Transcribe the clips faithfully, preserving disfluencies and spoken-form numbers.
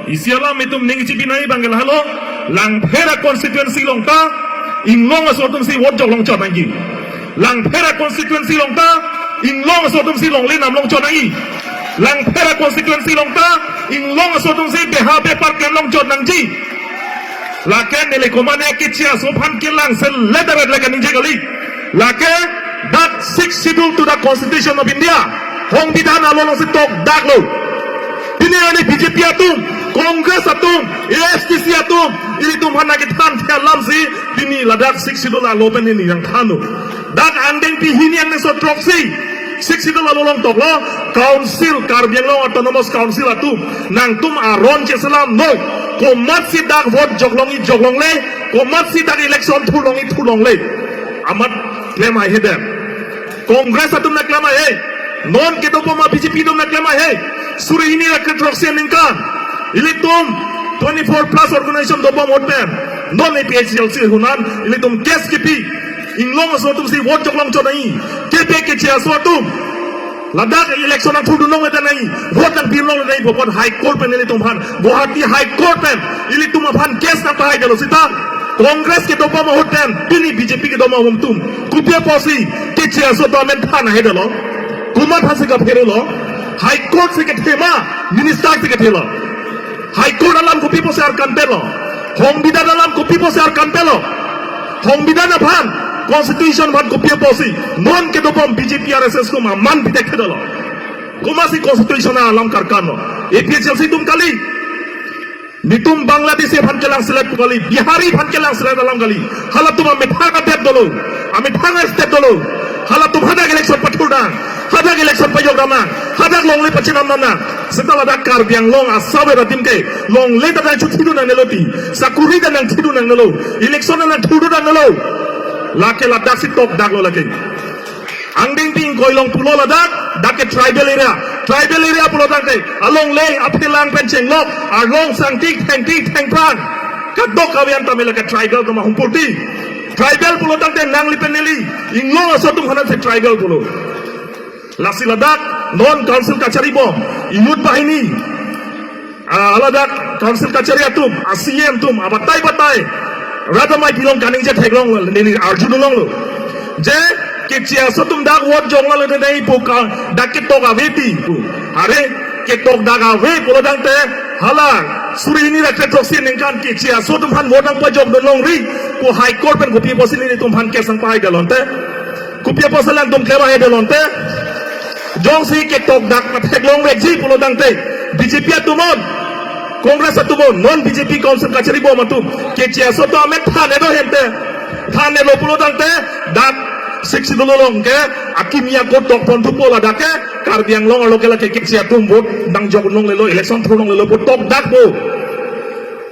Isi alam itum ning chipinai abang ke lahelo, Langpher a constituency along ta Inglong aso atum si vote jok longchot nangji. Langpher a constituency along ta Inglong aso atum si longle nam longchot nangji. Langpher a constituency along ta Inglong aso atum si beha bepar klem longchot nangji. Lake neli komane Keche aso aphan kelang se letter le kaningje kali. Lake dak Sixth Schedule to the Constitution of India, Songbidhan along si tokdaklo. Pini arni B J P atum, Congress atum, A S D C atum, ilitum aphan nangkethan the alam si pini ladak Sixth Schedule alo pen neli nangthanlo. Dak angdengpi hini angdengso throksi Sixth Schedule alo along toklo, Council, Karbi Anglong Autonomous Council atum, nangtum aron cheselam noi. Komatsi dak vote jok longji jok longle, komatsi dak election thur longji thur longle. Amat klem haihe det. Congress atum nangklem haihe. Non kedobom a B J P atum nangklem haihe. Suri hini ra kre throksi aningkan ilitum twenty-four plus organization dobom ahut pen non A P H L C ahut an ilitum case kipi, Inglong aso atum si vote jok longchot nangji. Kepe Keche aso atum ladak election nangthurdun longledet nangji, vote nangpir longledet nangji pu apot High Court pen ilitum aphan, Guwahati High Court pen ilitum aphan case nangpahaidetlo seta, Congress kedobom ahut pen pini B J P kedobom atum kopi apotsi Keche aso atum amen than haidetlo? Komat aphansi kapherelo? High Court si kethe ma, minister si kethelo? High Court alam kopi apotsi arkan pelo? Songbidhan alam kopi apotsi arkan pelo? Songbidhan aphan, Constitution aphan kopi apotsi non kedobom B J P R S S atum aman pithekthe detlo? Komatsi Constitution alam karkanlo? A P H L C atum kali. Netum Bangladeshi aphan kelangselet pu kali, Bihari aphan kelangselet alam kali. Halatum amethang adet dolo, amethang a-state dolo. Halatum hadak election pathurdang, hadak election pajokdam nang, hadak longle pachinam nang. Seta ladak Karbi Anglong asap adim ke longle ta nangchithidun nangnelo ti, sakuri ta nangthidun nangnelo, election ta nangthurdun nangnelo. Lake ladak si tokdaklo lake. Angdengpi ingkoi along pulo ladak, dak ke tribal area. Tribal area pulo tangte alongle aphelang pen chenglok, arlong sangtik thengtik thengphrang, kadokave an tame lake tribal atum ahum purti. Tribal pulo tangte nangli pen neli, Inglong aso atum aphan si tribal pulo. Lasi ladak non council kachari bom, youth banghini, ah, ladak council kachari atum, a-C E M atum, abatai batai rat amei pilong kaningje theklong, neli arjudun longlo. Je Keche aso atum dak vote jok longledet nangji pu ka, dak ketok ave ti pu. Are ketok dak ave pulo tangte, hala suri hini ra kre throksi aningkan Keche aso atum aphan vote nangpajokdun longri pu High Court pen kopi apotsi nelitum aphan case nangpahaidetlo ante? Kopi apotsi alangtum klem haihe detlo ante? Jongsi ketok dak patheklongvekji pulo tangte, B J P atum non, Congress atum non, non B J P council kachari bom atum Keche aso atum amen than-etlo hente. Than-etlo pulo tangte, dak Sixth Schedule along ke akimi ako tokpon thupo, ladak ke Karbi Anglong arlo ke lake Keche atum vote nangjok longlelo, election thur longlelo pu tokdakpo.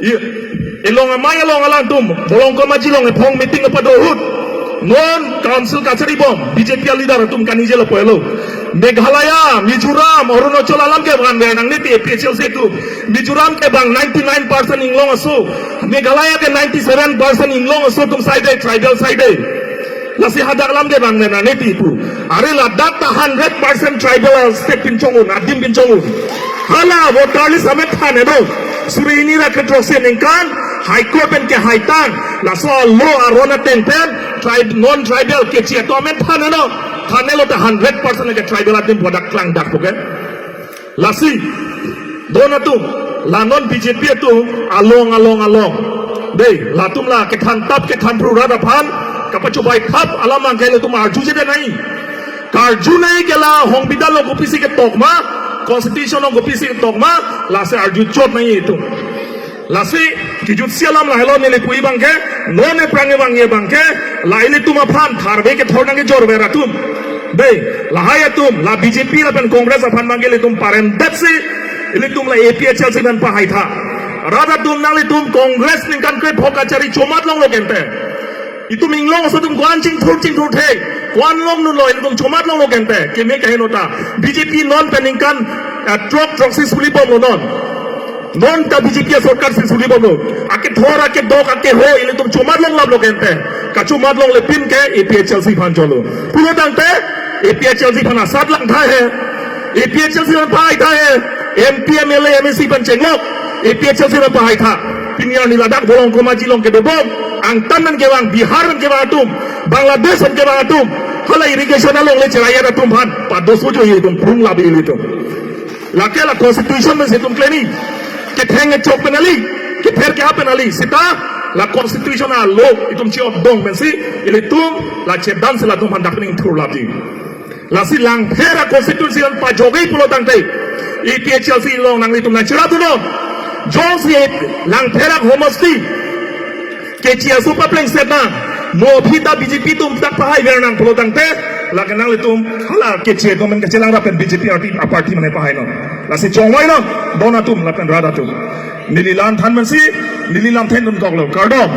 I, elong amei along alangtum, Bolongkom Aji along ephong meeting pado ahut, non council kachari bom, B J P a-leader atum kaningje lapu helo. Meghalaya, Mizoram, Arunachal alam ke vanver nangne ti A P H L C atum. Mizoram ke bang ninety-nine percent Inglong aso, Meghalaya ke ninety-seven percent Inglong aso atum saide, tribal saide. Lasi hadak alam ke vanver nangne ti pu. Are ladak ta hundred percent tribal state pinchong un, adim pinchong un. Hala voter list amen than-etlo. Suri hini ra kre throksi aningkan High Court pen kehaitang, laso alo aron ateng pen tribe, non tribal Keche atum amen than-etlo. Than-etlo ta hundred percent ke tribal adim pu dak klangdakpo ke. Lasi, don atum, la non B J P atum along along along, dei, latum la kethan tap kethan phru rat aphan kapachobei thap alam abang ke latum arjujedet nangji. Karju nangji ke la Songbidhan along kopisi ketok ma, Constitution along kopisi ketok ma, lasi arjuchot nangji itum. Lasi kejutsi alam lahelo neli pu abang ke, non ephrang evangji abang ke, la ilitum aphan tharve kethor nangkejorver atum, dei, lahai atum, la B J P lapen Congress aphan abang ke ilitum paremdetsi, ilitum la A P H L C aphan pahaitha. Rat atum, nanglitum Congress ningkan krepho kachari chomat longlo kente. Itum Inglong aso atum ko-an chingthur chingthurthe, ko-an longdunlo, ilitum chomat longlo kente. Keme kaheno ta, B J P non pen ningkan, eh, throk throksi suli bomlo non. Non ta B J P asorkar si suli bomlo. Akethor, akedok, akeho, ilitum chomat longlaplo kente. Kachomat longle pin ke A P H L C aphan cholo. Pulo tangte A P H L C aphan asat langtha he. A P H L C aphan pahaitha he. M P, M L A, M A C aphan chenglok. APHLC ra pahai tha. Pini arni ladak Bolong Komaji along kedobom, angtan pen kevang, Bihar pen kevang atum, Bangladesh pen kevang atum, hala irrigation along le cheraiyat atum aphan padoso jo itum prung labi ilitum. Lake la constitution pen si itum kleni. Ketheng kechok pen kali, kether keha pen kali. Seta la constitution alo itum chi-odong pensi ilitum la chedan si latum aphan dak ning thur labi. Lasi Langpher a constituency an pajok-i pulo tangte, APHLC along nanglitum nangcherap dunnon. Jongsi Langpher a homosti keche aso paplengset nang, mo aphi ta BJP atum dak pahai ver nang pulo tangte, lake nanglitum hala keche atum pen kachelang ra pen BJP party, a party mane pahainon. Lasi chongvainon, don atum lapen rat atum. Neli la-an than pensi, neli lamthe dun koklo. Kardom.